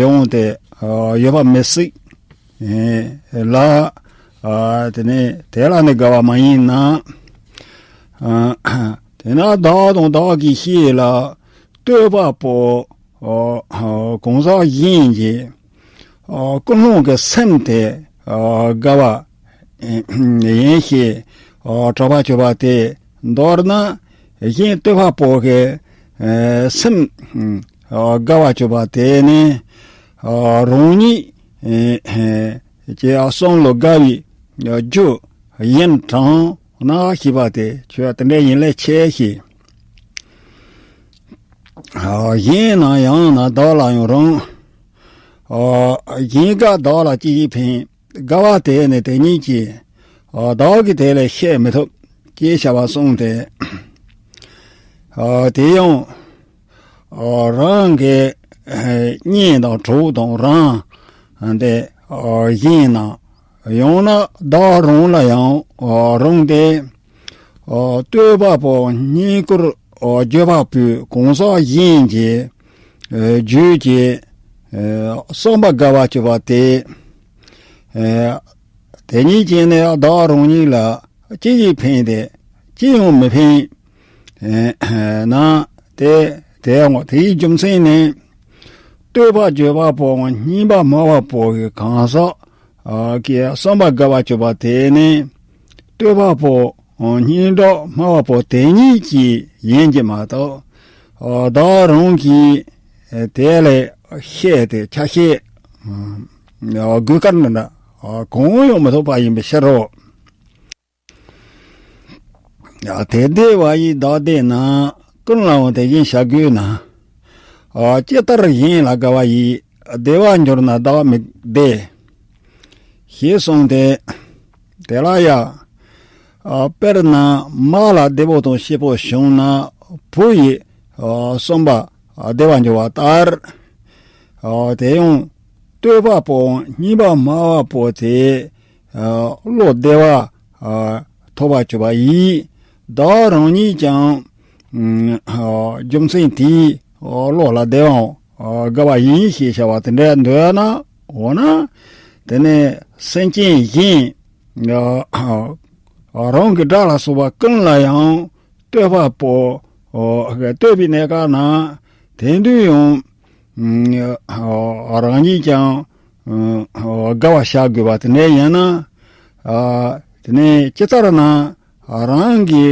ཡང་དེ་ཡོད་པ་མི་སྲིད་ལ། དེ་ནས་དེ་ལ་ནི་དགའ་བ་མ་ཡིན་ན། དེས་ན་བདག་དང་བདག་གི་ཤེས་ལ་བསྟོད་པ་པོ་གང་ཟག་གཞན་གྱི་ཀུན་སློང་གི་སེམས་དེ་དགའ་བ་ཡིན་ཞེས་གྲགས་པ་བྱེད་པ་དེ་མདོར་ན། གཞན་བསྟོད་པ་པོ་གི་སེམས་དགའ་བ་བྱེད་པ་དེ་ནི་རང་ཉིད་ཀྱི་བསམ་བློ་དགའ་བའི་རྒྱུ་ཡིན་དྲང་ན་ཞེས་པ་དེ་ཁྱོད་དེ་འདྲ་ཡིན་ལས་ཆེ་ཞེས། གཞན་ན་ཡང་ན་བདག་ལ་ཡང་རུང་། གཞན་དགའ་བདག་ལ་ཅི་ཞིག་ཕན། དགའ་བ་དེ་ནི་དེ་ཉིད་ཀྱིས། བདག་གིས་དེ་ལས་བཤད་མི་ཐུབ་ཅེས་བྱ་བ་གསུངས་ཏེ། དེ་ཡང་རང་གི་གཉེན་དང་གྲོགས་དང་རང་དེ་གཞན་ན་ཡང་ན་བདག་རང་ལ་ཡང་རུང་སྟེ། བསྟོད་པ་པོ་བསྙེན་བཀུར་བརྗོད་པ་པོའི་གང་ཟག་གཞན་གྱི་རྒྱུད་ཀྱི་བསམ་པ་དགའ་བ་བྱེད་པ་དེ། དེ་ཉིད་ཀྱིས་ནི་བདག་རང་ཉིད་ལ་ཅི་ཡིས་ཕན་ཏེ་ཅི་ཡང་མི་ཕན་ན། དེ་དེ་ཡང་དེའི་རྒྱུ་མཚན་ནི། བསྟོད་པ་བརྗོད་པ་པོ་བསྙེན་པ་སྨྲ་བ་པོ་གི་གང་ཟག་གི་བསམ་པ་དགའ་བ་བྱེད་པ་དེ་ནི། བསྟོད་པ་པོ་སྙན་གྲགས་སྨྲ་བ་པོ་དེ་ཉིད་ཀྱིས་ཡིན་གྱི་མ་གཏོགས། བདག་རང་གིས་དེ་ལས་བཤད་དེ་ཆ་ཤས་དགོས་དཀར་འདི་འདྲ་གང་ཡང་མི་ཐོབ་པ་ཡིན་པའི་ཕྱིར་རོ། དེ་བདེ་བ་ཡིས་བདག་བདེ་ན། ཀུན་ལའང་དེ་བཞིན་བྱ་དགོས་ན། ཇི་ལྟར་གཞན་ལ་དགའ་བ་ཡིས། བདེ་བར་འགྱུར་ན་བདག་མི་བདེ། ཞེས་གསུངས་ཏེ། དེ་ལ་ཡང་། དཔེར་ན་མ་ལ་བདེ་པོ་དང་སྐྱིད་པོ་བྱུང་ན་བུ་ཡི་བསམ་པ་བདེ་བར་འགྱུར་བ་ལྟར། དེ་ཡང་བསྟོད་པ་པོ་བསྙེན་པ་སྨྲ་བ་པོ་དེ། བློ་བདེ་བ་ཐོབ་པར་གྱུར་པ་ཡིས། བདག་རང་ཉིད་ཀྱང་རྒྱུ་མཚན་དེའི་བློ་ལ་བདེ་བའང་དགའ་བ་ཡིན་ཞེས་བྱ་བ་དེ་འདྲ་འདོད་ན། འོ་ན་དེ་ནས་སེམས་ཅན་གཞན་རང་གི་དགྲ་ལ་སོགས་པ་ཀུན་ལ་ཡང་བསྟོད་པ་པོ་བསྟོད་པའི་གནས་སྐབས་ན་དེ་དུས་ཡང་རང་ཉིད་ཀྱང་དགའ་བ་བྱ་དགོས་པ་དེ་འདྲ་ཡིན་ན། དེ་ནས་ཇི་ལྟར་ན་རང་གི་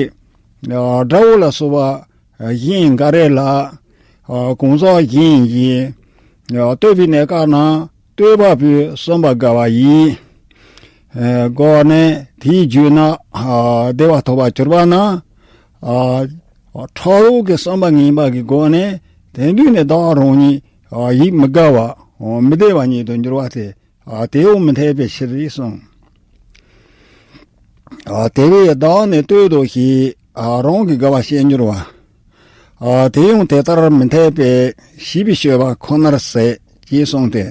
དགྲ་བོ་ལ་སོགས་པ་གཞན་འགའ་རེ་ལ་གང་ཟག་གཞན་གྱིས་བསྟོད་པའི་གནས་སྐབས་ན་བསྟོད་པ་པོའི་བསམ་པ་དགའ་བ་ཡིས། སྒོ་ནས་དེའི་རྒྱུད་ན་བདེ་བ་ཐོབ་པར་གྱུར་པ་ན། ཕྲག་དོག་གི་བསམ་པ་ངན་པ་གི་སྒོ་ནས་དེ་དུས་ནས་བདག་རང་ཉིད་ཡིད་མི་དགའ་བ་མི་བདེ་བ་ཉིད་དུ་འགྱུར་བ་སྟེ། དེ་ཡང་མི་འཐད་པའི་ཕྱིར་རེད་གསུངས། དེ་བས་བདག་ནི་བསྟོད་དོ་ཞེས་རང་གི་དགའ་བ་བཤད་འགྱུར་བ། དེ་ཡང་དེ་ལྟར་མི་འཐད་པས་ཞེས་པའི་སྤྱོད་པ་ཁོ་ནར་ཟད་ཅེས་གསུངས་ཏེ།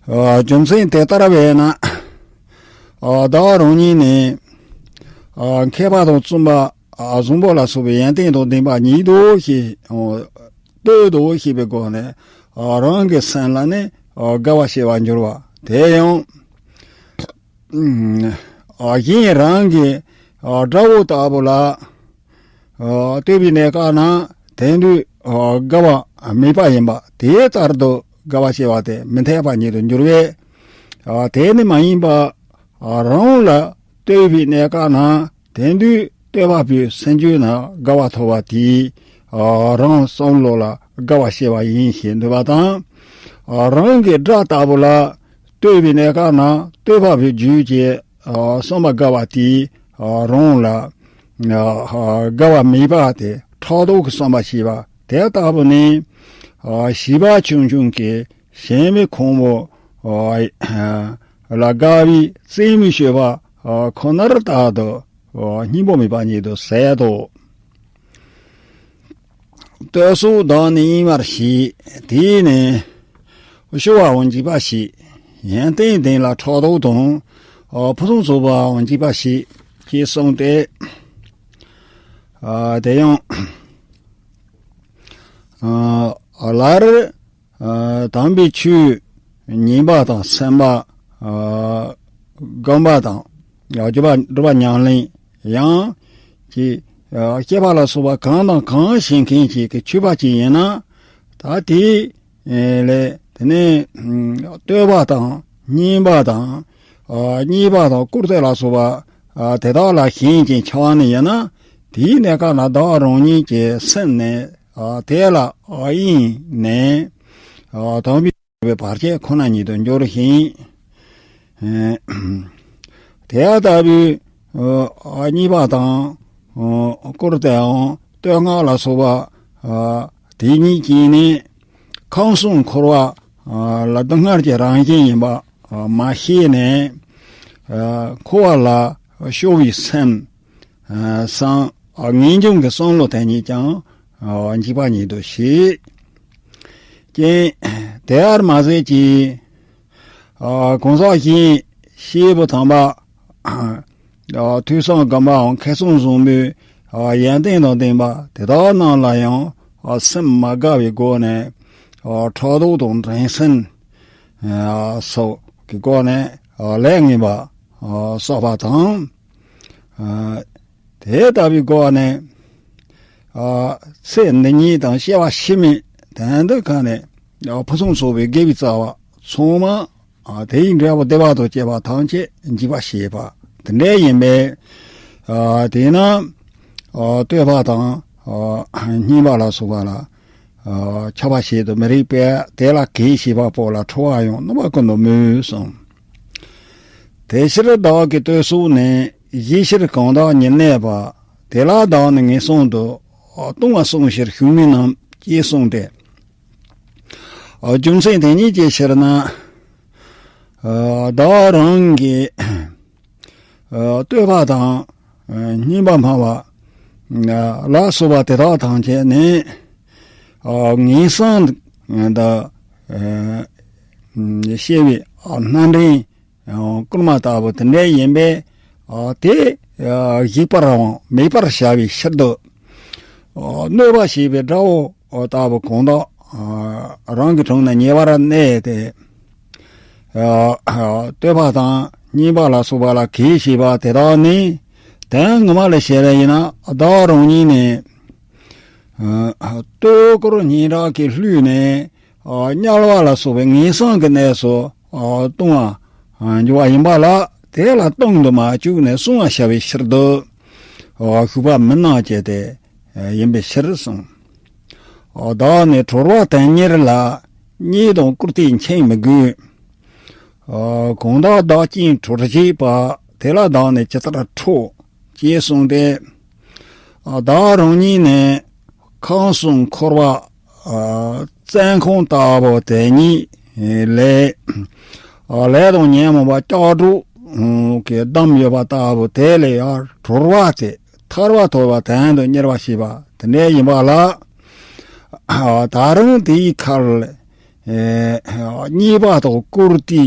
རྒྱུ་མཚན་དེ་ལྟར་བས་ན། བདག་རང་ཉིད་ནི་མཁས་པ་དང་བཙུན་པ་བཟང་པོ་ལ་སོགས་པའི་ཡོན་ཏན་དང་ལྡན་པ་ཉིད་དོ་ཞེས་བསྟོད་དོ་ཞེས་པའི་སྒོ་ནས་རང་གི་སེམས་ལ་ནི་དགའ་བ་སྐྱེ་བར་འགྱུར་བ། དེ་ཡང་གཞན་རང་གི་དགྲ་བོ་ལྟ་བུ་ལ་བསྟོད་པའི་གནས་སྐབས་ན་དེ་དུས་དགའ་བ་མེད་པ་ཡིན་པ་དེ་ལྟར་དུ་དགའ་བ་སྐྱེ་བ་དེ་མི་འཐད་པ་ཉིད་དུ་འགྱུར་བས། དེ་ནི་མ་ཡིན་པ་རང་ལ་བསྟོད་པའི་གནས་སྐབས་ན་དེ་དུས་བསྟོད་པ་པོའི་སེམས་རྒྱུད་ན་དགའ་བ་ཐོབ་པ་དེས་རང་བསམ་བློ་ལ་དགའ་བ་སྐྱེ་བ་ཡིན་ཞེས་འདོད་པ་དང་། རང་གི་དགྲ་ལྟ་བུ་ལ་བསྟོད་པའི་གནས་སྐབས་ན་བསྟོད་པ་པོའི་རྒྱུད་ཀྱི་བསམ་པ་དགའ་བ་དེས་རང་ལ་དགའ་བ་མེད་པ་དེ་ཕྲག་དོག་གི་བསམ་པ་སྐྱེ་བ་དེ་ལྟ་བུ་ནི། བྱིས་པ་ཆུང་ཆུང་གིས་གཞན་མའི་ཁོང་བུ་ལ་དགའ་བའི་རྩེད་མོའི་སྤྱོད་པ་ཁོ་ནར་ལྟར་དུ་ སྙིང་པོ་མེད་པ་ཉིད་དུ་ཟད་དོ། བསྟོད་གསོལ་བདག་ནི་ཡིན་པར་ཤེས། དེས་ནི་སྤྱོད་པའང་འཇིགས་པ་བྱེད། ཡོན་ཏན་ལྡན་ལ་ཕྲག་དོག་དང་། ཕུན་སུམ་ཚོགས་པའང་འཇིགས་པ་བྱེད། ཅེས་གསུངས་ཏེ། དེ་ཡང་སླར་དམ་པའི་ཆོས་ཉན་པ་དང་སེམས་པ་སྒོམ་པ་དང་སྒྲུབ་པ་སྒྲུབ་པ་ཉམས་ལེན་ཡང་གི་སྐྱེས་པ་ལ་སོགས་པ་གང་དང་གང་བྱེད་མཁན་ཅིག་གི་ཆོས་པ་ཅིག་ཡིན་ན། ད་དེ་ལས་དེ་ནས་བསྟོད་པ་དང་བསྙེན་པ་དང་བརྙས་པ་དང་བཀུར་སྟི་ལ་སོགས་པ་དེ་དག་ལ་ཞེན་ཅིང་འཆི་བ་ནི་ཡིན་ན། དེའི་གནས་སྐབས་ན་བདག་རང་ཉིད་ཀྱི་སེམས་ནི་དེ་ལ་གཡེངས་ནས་དམ་པའི་བར་ཆད་ཁོ་ན་ཉིད་དུ་འགྱུར་ཞིང་། དེ་ལྟ་བུའི་བརྙས་པ་དང་བཀུར་སྟིའམ་བསྟོད་བསྔགས་ལ་སོགས་པ་དེ་ཉིད་ཀྱིས་ནི་ཁམས་གསུམ་འཁོར་བ་ལ་སྡུག་བསྔལ་གྱི་རང་བཞིན་ཡིན་པ་མ་ཤེས་ནས་འཁོར་བ་ལ་སྐྱོ་བའི་སེམས་སམ་ངེས་འབྱུང་གི་བསམ་བློ་དེ་ཉིད་ཀྱང་འཇིགས་པ་ཉིད་དུ་བྱེད་ཅིང་། དེར་མ་ཟད་ཀྱི་གང་ཟག་གཞན་སྐྱེས་བུ་དམ་པ་ཐོས་བསམ་སྒོམ་པའམ་མཁས་བཙུན་བཟང་པོའི་ཡོན་ཏན་དང་ལྡན་པ་དེ་དག་རྣམས་ལ་ཡང་སེམས་མ་དགའ་བའི་སྒོ་ནས་ཕྲག་དོག་དང་འགྲན་སེམས་སོགས་ཀྱི་སྒོ་ནས་ལས་ངན་པ་བསགས་པ་དང་། དེ་ལྟ་བུའི་སྒོ་ནས་ཚེ་འདི་ཉིད་དང་སྐྱེ་བ་ཕྱི་མའི་དོན་དུ་གང་ནས་ཕུན་སུམ་ཚོགས་པའི་དགེ་བའི་རྩ་བ་ཚང་མ་དེ་ཡི་འབྲས་བུ་བདེ་བ་དང་བཅས་པ་ཐམས་ཅད་འཇིག་པར་བྱེད་པ་དེ་འདྲ་ཡིན་པས། དེས་ན་བསྟོད་པ་དང་བསྙེན་པ་ལ་སོགས་པ་ལ་ཆགས་པ་བྱེད་དུ་མི་རིགས་པས། དེ་ལ་གེགས་བྱེད་པ་པོ་ལ་ཁྲོ་བ་ཡང་རྣམ་པ་ཀུན་ཏུ་མོས་གསུངས། དེ་ཕྱིར་བདག་གི་བསྟོད་གསོལ་ནི། ཞེས་ཕྱིར་གང་དག་ཉིད་གནས་པ། དེ་ལ་བདག་ནི་ངན་སོང་དུ། ལྟུང་བ་བསྲུང་ཕྱིར་ཞུགས་མིན་ནམ། ཅེས་གསུངས་ཏེ། རྒྱུ་མཚན་དེ་ཉིད་ཀྱི་ཕྱིར་ན། བདག་རང་གི་བསྟོད་པ་དང་བསྙེན་པ་སྨྲ་བ་ལ་སོགས་པ་དེ་དག་ཐམས་ཅད་ནི་ངན་སོང་དུ་སྐྱེ་བའི་སྣ་འདྲེན་བསྐུལ་མ་ལྟ་བུ་དེ་འདྲ་ཡིན་པས། དེ་བཞེད་པར་རུང་མེད་པར་བྱ་བའི་ཕྱིར་དུ། གནོད་པ་བྱེད་པའི་དགྲ་བོ་ལྟ་བུ་གང་དག་རང་གི་དྲུང་ན་ཉེ་བར་གནས་ཏེ། བསྟོད་པ་དང་བསྙེན་པ་ལ་སོགས་པ་ལ་གེགས་བྱེད་པ་དེ་དག་ནི། དོན་ངོ་མ་ལ་བྱས་པ་ཡིན་ན་བདག་རང་ཉིད་ནི། བསྟོད་བཀུར་སྙན་གྲགས་ཀྱིས་བསླུས་ནས། དམྱལ་བ་ལ་སོགས་པའི་ངན་སོང་གི་གནས་སུ་ལྟུང་བར་འགྱུར་བ་ཡིན་པ་ལ། དེ་ལ་ལྟུང་དུ་མ་བཅུག་ནས་བསྲུང་བར་བྱ་བའི་ཕྱིར་དུ་ཞུགས་པ་མིན་ནམ་ཅེས་ཏེ་ཡིན་པའི་ཕྱིར་གསུངས། བདག་ནི་ཁྲོ་བ་དོན་གཉེར་ལ། བརྙས་དང་བཀུར་སྟིས་འཆིང་མི་དགོས། གང་དག་བདག་རྐྱེན་ཁྲོ་བྱེད་པ། དེ་ལ་བདག་ནི་ཇི་ལྟར་ཁྲོ། ཅེས་གསུངས་ཏེ། བདག་རང་ཉིད་ནི་ཁམས་གསུམ་འཁོར་བ་བཙོན་ཁང་ལྟ་བུ་དེ་ཉིད་ལས་ལས་དང་ཉོན་མོངས་པ་ལྕགས་སྒྲོག་གིས་བསྡམས་ཡོད་པ་ལྟ་བུ་དེ་ལས་ཡང་ཁྲོ་བ་སྟེ་ཐར་པ་ཐོབ་པ་དོན་དུ་གཉེར་བར་བྱེད་པ་དེ་འདྲ་ཡིན་པ་ལ། ད་རུང་དེའི་ཁར་བརྙས་པ་དང་བཀུར་སྟི་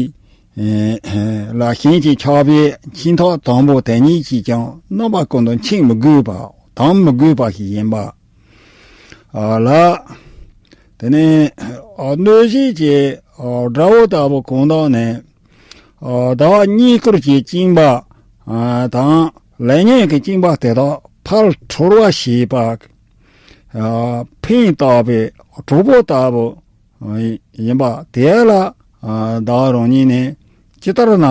ལ་ཞེན་ཅིང་ཆགས་པའི་འཆིང་ཐག་དང་པོ་དེ་ཉིད་ཀྱིས་ཀྱང་རྣམ་པ་ཀུན་ཏུ་འཆིང་མི་དགོས་པ་དམ་མི་དགོས་པ་ཞིག་ཡིན་པ་ལ། དེ་ནས་གནོད་བྱེད་ཀྱི་དགྲ་བོ་ལྟ་བུ་གང་དག་ནི། བདག་བརྙས་བཀུར་གྱི་བཅིངས་པ་དང་ལས་ངན་གྱི་བཅིངས་པ་དེ་དག་ཕར་ཁྲོ་བར་བྱེད་པ། ཕན་བཏགས་པའི་གྲོགས་པོ་ལྟ་བུ་ཡིན་པ་དེ་ལ་བདག་རང་ཉིད་ནི་ཇི་ལྟར་ན་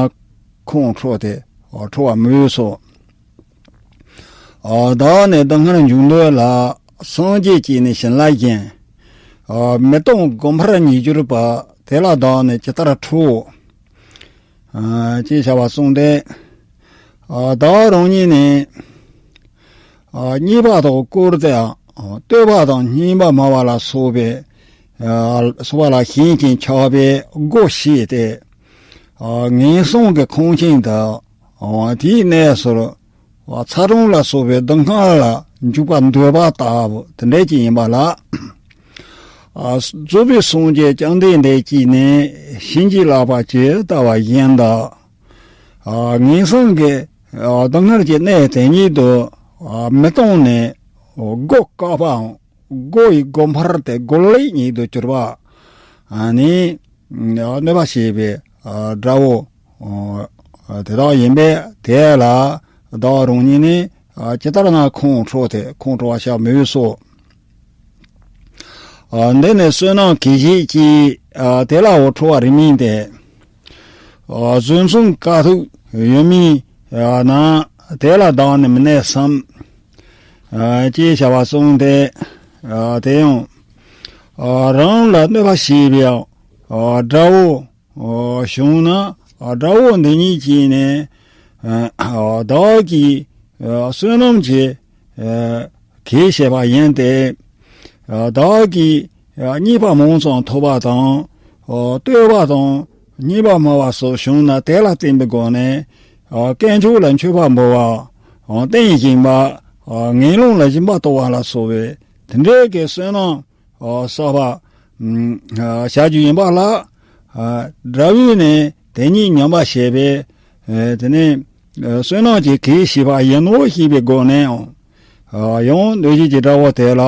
ཁོང་ཁྲོ་སྟེ་ཁྲོ་བ་མོས་སོ། བདག་ནི་སྡུག་བསྔལ་འཇུག་འདོད་ལ། སངས་རྒྱས་ཀྱིས་ནི་བྱིན་རླབས་བརྒྱན། མི་གཏོང་སྒོམ་པར་ཉེར་གྱུར་པ། དེ་ལ་བདག་ནི་ཇི་ལྟར་ཁྲོ། ཅེས་བྱ་བ་གསུངས་ཏེ། བདག་རང་ཉིད་ནི། བརྙས་པ་དང་བཀུར་སྟི། བསྟོད་པ་དང་བསྙེན་པ་སྨྲ་བ་ལ་སོགས་པའི། སོགས་པ་ལ་ཞེན་ཅིང་ཆགས་པའི་སྒོ་ཕྱེ་སྟེ། ངན་སོང་གི་ཁང་ཁྱིམ་དུ། དེའི་གནས་སུ་ ཚ་གྲང་ལ་སོགས་པའི་སྡུག་བསྔལ་ལ་འཇུག་པར་འདོད་པ་ལྟ་བུ་དེ་འདྲ་ཅིག་ཡིན་པ་ལ། ཨ། རྫོགས་པའི་སངས་རྒྱས་བཅོམ་ལྡན་འདས་ཀྱིས་ནི་བྱིན་གྱིས་བརླབས་པ་ཇི་ལྟ་བ་བཞིན་དུ། ཨ། ངན་སོང་གི། ཨ། སྡུག་བསྔལ་གྱི་གནས་དེ་ཉིད་དུ། ཨ། མི་གཏོང་ནས་སྒོ་བཀག་པའམ། སྒོ་ཡི་སྒོ་འཕར་ཏེ་སྒོ་གླེགས་ཉིད་དུ་གྱུར་པ། ཨ་ནི། ཨ། གནོད་པ་བྱེད་པའི། ཨ། དགྲ་བོ། ཨ། དེ་དག་ཡིན་པས་དེ་ལ་བདག་རང་ཉིད་ནི། ཨ། ཇི་ལྟར་ན་ཁོང་ཁྲོ་སྟེ་ཁོང་ཁྲོ་བ་བྱ་མི་འོས་སོ། ཨ། འདི་ནི་བསོད་ནམས་གང་ཞིག་གིས། ཨ། དེ་ལའང་ཁྲོ་བ་རིགས་མིན་ཏེ། ཨ། བཟོད་མཚུངས་དཀའ་ཐུབ་ཡོད་མིན། ཨ། ན་དེ་ལ་བདག་ནི་མི་གནས་སམ། ཨ། ཅེས་བྱ་བ་གསུངས་ཏེ། ཨ། དེ་ཡང་། ཨ། རང་ལ་གནོད་པ་བྱེད་པའི། ཨ། དགྲ་བོ། ཨ། བྱུང་ན། ཨ། དགྲ་བོ་འདི་ཉིད་ཀྱིས་ནི། ཨ། བདག་གི། ཨ། བསོད་ནམས་ཀྱི། ཨ། གང་བྱས་པ་ཡིན་ཏེ། ཨ། བདག་གིས། ཨ། རྙེད་པ་མང་ཙམ་ཐོབ་པ་དང་། ཨ། བསྟོད་པ་དང་རྙེད་པ་སྨྲ་བ་སོགས་བྱུང་ན་དེ་ལ་བརྟེན་པའི་སྒོ་ནས། ཨ། དཀོན་མཆོག་ལ་མཆོད་པ་འབུལ་བ། ཨ། རྟེན་བཞེངས་པ། ཨ། ངན་སློང་ལ་སྦྱིན་པ་གཏོང་བ་ལ་སོགས་པའི་དེ་འདྲའི་གི་བསོད་ནམས། ཨ། བསགས་པ། ཨ། བྱ་རྒྱུ་ཡིན་པ་ལ། ཨ། དགྲ་བོས་ནི་དེ་ཉིད་ཉམས་པར་བྱེད་པས། ཨ། དེ་ནི། ཨ། བསོད་ནམས་ཀྱི་གང་བྱས་པ་ཡིན་ནོ་ཞེས་པའི་སྒོ་ནས། ཨ། ཡང་གནོད་བྱེད་ཀྱི་དགྲ་བོ་དེ་ལ།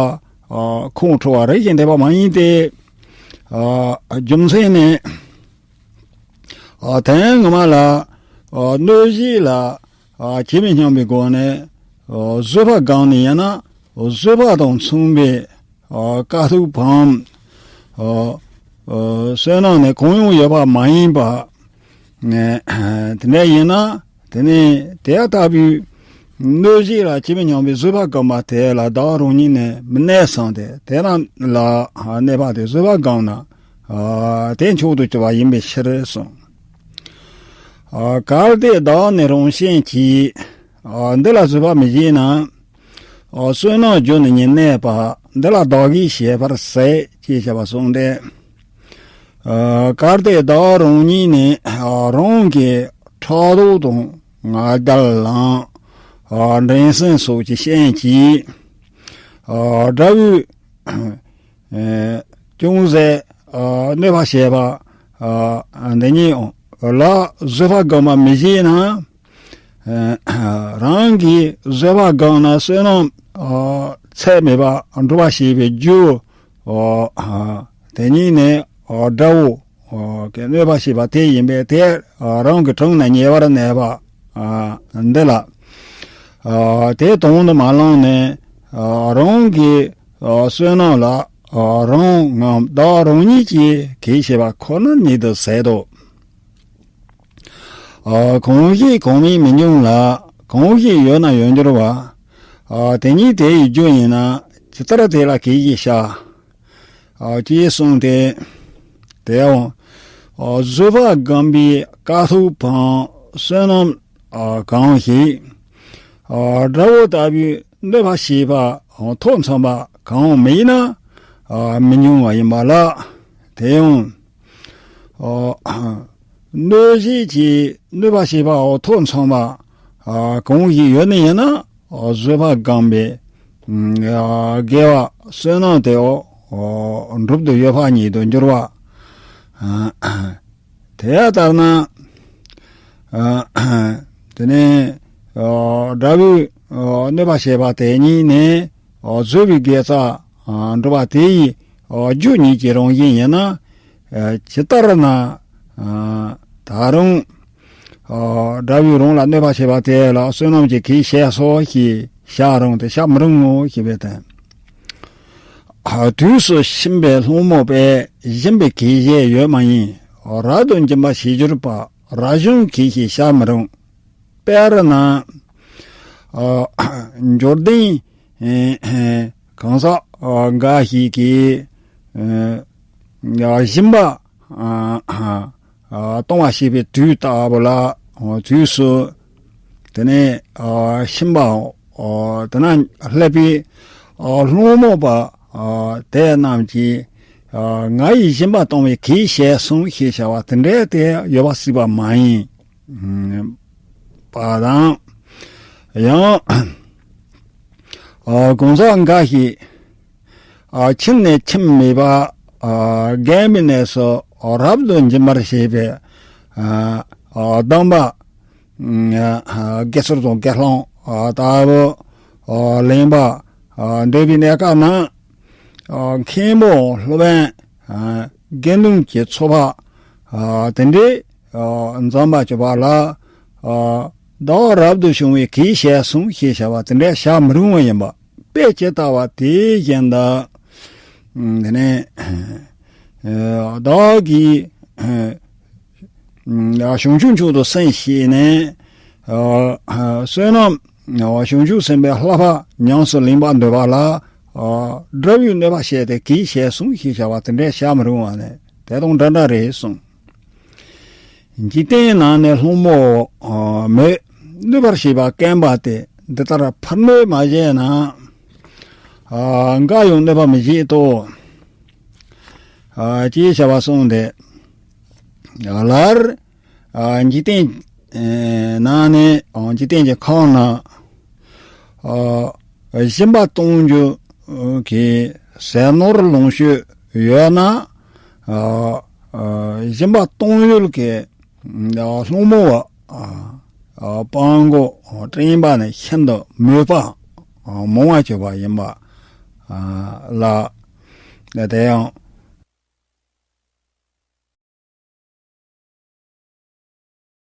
ཨ། ཁོང་ཁྲོ་བ་རིགས་ཀྱིས་འདེབས་པ་མ་ཡིན་ཏེ། ཨ། རྒྱུ་མཚན་ནི། ཨ། དོན་ངོ་མ་ལ། ཨ། གནོད་བྱེད་ལ། ཨ། ཇི་མི་སྙམ་པའི་སྒོ་ནས། ཨ། བཟོད་པ་བསྒོམས་ནས་ཡིན་ན། བཟོད་པ་དང་མཚུངས་པའི། ཨ། དཀའ་ཐུབ་བམ། ཨ། ཨ། བསོད་ནམས་ནི་གང་ཡང་ཡོད་པ་མ་ཡིན་པ། ཨ། དེ་འདྲ་ཡིན་ན། དེ་ནི་དེ་ལྟ་བུའི་གནོད་བྱེད་ལ་ཇི་མི་སྙམ་པའི་བཟོད་པ་བསྒོམ་པ་དེ་ལ་བདག་རང་ཉིད་ནི་མི་གནས་སམ་སྟེ། དེ་རྣམས་ལ་གནོད་པ་དེ་བཟོད་པ་བསྒོམས་ན། ཨ། དེ་མཆོག་ཏུ་གྱུར་པ་ཡིན་པའི་ཕྱིར་གསུངས། ཨ། གལ་ཏེ་བདག་ནི་རང་བཞིན་གྱིས། ཨ། འདི་ལ་བཟོད་པ་མི་བྱེད་ན། ཨ། བསོད་ནམས་རྒྱུ་ནི་ཉིད་གནས་པ། འདི་ལ་བདག་གིས་བྱས་པར་ཟད། ཅེས་བྱ་བ་གསུངས་ཏེ། ཨ། གལ་ཏེ་བདག་རང་ཉིད་ནི། ཨ། རང་གི་ཕྲག་དོག་དང་ང་རྒྱལ་ལའང་། ཨ། འགྲན་སེམས་སོགས་ཀྱི་རྐྱེན་གྱིས། ཨ། དགྲ་བོས། ཨ། ཅུང་ཟད། ཨ། གནོད་པ་བྱས་པ། ཨ། འདི་ཉིད་ལ་བཟོད་པ་བསྒོམ་པ་མི་བྱེད་ན། ཨ། རང་གིས་བཟོད་པ་བསྒོམས་ན་བསོད་ནམས། ཨ། ཚད་མེད་པ་འགྲུབ་པར་བྱེད་པའི་རྒྱུ། ཨ། དེ་ཉིད་ནི། ཨ། དགྲ་བོ། ཨ། གིས་གནོད་པ་བྱས་པ་དེ་ཡིན་པས་དེ། ཨ། རང་གི་དྲུང་ནས་ཉེ་བར་གནས་པ། ཨ། འདི་ལ། ཨ། དེ་དོན་དུ་མ་བླངས་ནས། ཨ། རང་གི། ཨ། བསོད་ནམས་ལ། ཨ། རང་ངམ་བདག་རང་ཉིད་ཀྱིས་གང་བྱས་པ་ཁོ་ན་ཉིད་དུ་ཟད་དོ། ཨ། གང་ཞིག་གང་མིན་མི་འབྱུང་ལ། གང་ཞིག་ཡོད་ན་ཡོད་འགྱུར་བ། ཨ། དེ་ཉིད་དེ་ཡི་རྒྱུ་ཡིན་ན། ཇི་ལྟར་དེ་ལ་གང་ཞིག་བྱ། ཨ། ཅེས་གསུངས་ཏེ། དེའང་། ཨ། བཟོད་པ་བསྒོམ་པའི་དཀའ་ཐུབ་བམ་བསོད་ནམས། ཨ། གང་ཞིག་ཨ། དགྲ་བོ་ལྟ་བུའི་གནོད་པ་བྱེད་པ་ཐོག་མཚུངས་པ་གང་མེད་ན། ཨ། མི་འབྱུང་བ་ཡིན་པ་ལ། དེ་ཡང་། ཨ། གནོད་བྱེད་ཀྱིས་གནོད་པ་བྱེད་པ་ཐོག་མཚུངས་པ། ཨ། གང་ཞིག་ཡོད་ནི་ཡིན་ན། ཨ། བཟོད་པ་བསྒོམས་པའི། ཨ། དགེ་བ་བསོད་ནམས་དེའོ། ཨ། འགྲུབ་ཏུ་ཡོད་པ་ཉིད་དུ་འགྱུར་བ། ཨ། དེ་ལྟར་ན། ཨ། དེ་ནས། ཨ། དགྲ་བོས། ཨ། གནོད་པ་བྱས་པ་དེ་ཉིད་ནི། ཨ། བཟོད་པའི་དགེ་རྩ། ཨ། འགྲུབ་པ་དེ་ཡི། ཨ། རྒྱུ་ཉིད་ཀྱི་རང་བཞིན་ཡིན་ན། ཨ། ཇི་ལྟར་ན། ཨ། ད་རུང་། ཨ། དགྲ་བོས་རང་ལ་གནོད་པ་བྱས་པ་དེ་ལ་བསོད་ནམས་ཀྱིས་གང་བྱས་སོ་ཞེས་བྱ་རུང་སྟེ་བྱ་མི་རུང་ངོ་ཞེས་པའི་དོན། དུས་སུ་ཕྱིན་པའི་སློང་མོ་པས་སྦྱིན་པའི་གང་བྱས་ཡོད་མ་ཡིན། རབ་ཏུ་འབྱིན་པ་བྱེད་གྱུར་པ། རབ་བྱུང་གང་ཞིག་བྱ་མི་རུང་། དཔེར་ན། ཨ། འབྱོར་ལྡན་གང་ཟག་འགའ་ཞིག་གིས། ཨ། སྦྱིན་པ། ཨ། ཨ། གཏོང་བ་ཞེས་པའི་དུས་ལྟ་བུ་ལ། ཨ། དུས་སུ། དེ་ནས། ཨ། ཕྱིན་པའོ། ཨ། དེ་ན་སླེབས་པའི། ཨ། སློང་མོ་པ། ཨ། དེ་རྣམས་ཀྱིས། ཨ། ང་ཡིས་སྦྱིན་པ་གཏོང་བའི་གང་བྱས་སོང་ཞེས་བྱ་བ་དེ་འདྲའི་དེ་ཡོད་པ་སྲིད་པ་མ་ཡིན། ཨ། པ་དང་། ཡང་གང་ཟག་འགའ་ཞིག་ཁྱིམ་ནས་ཁྱིམ་མེད་པ། རྒས་པའི་གནས་སུ་རབ་ཏུ་འབྱིན་པར་བྱེད་པའི་སྡོམ་པ། དགེ་ཚུལ་དང་དགེ་སློང་ལྟ་བུ་ལེན་པ། འདོད་པའི་གནས་སྐབས་ན་མཁན་པོ་སློབ་དཔོན་དགེ་འདུན་གྱི་ཚོགས་པ་དེ་འདྲའི་འཛོམས་པར་གྱུར་པ་ལ། བདག་རབ་ཏུ་བྱུང་བས་གུས་ཞབས་སོ་ཞེས་བྱ་བ་དེ་འདྲ་བྱ་མི་རུང་བ་ཡིན་པ་དཔེ་ཇི་ལྟ་བ་དེ་བཞིན་དུ། དེ་ནས་བདག་གིས་བྱང་ཆུབ་མཆོག་ཏུ་སེམས་བསྐྱེད་ནས། བསོད་ནམས་བྱང་ཆུབ་སེམས་དཔའི་བསླབ་པ་ཉམས་སུ་ལེན་པར་འདོད་པ་ལ། སྒྲུབ་པའི་གནོད་པ་བྱས་ཏེ་གུས་ཞབས་སོ་ཞེས་བྱ་བ་དེ་འདྲ་བྱ་མི་རུང་བ་ནི་དེ་དང་འདྲ་འདྲ་རེད་གསུངས། འཇིག་རྟེན་ན་ནི་སློང་མོ་མོས་གནོད་པར་བྱེད་པ་བསྐལ་པ་སྟེ། འདི་ལྟར་ཕར་གནོད་མ་བྱས་ན། འགའ་ཡང་གནོད་པ་མི་བྱེད་དོ། ཅེས་བྱ་བ་གསུངས་ཏེ། སླར་འཇིག་རྟེན་ན་ནི་འཇིག་རྟེན་གྱི་ཁམས་ན་སྦྱིན་པ་གཏོང་རྒྱུ་གི་ཟས་ནོར་ལོངས་སྤྱོད་ཡོད་ན། སྦྱིན་པ་གཏོང་ཡུལ་གྱི་སློང་མོ་བ་སྤྲང་པོ་སྤྲན་པ་ནི་ཤིན་ཏུ་མོས་པ་མང་བ་བྱེད་པ་ཡིན་པ་ལ། དེ་ཡང་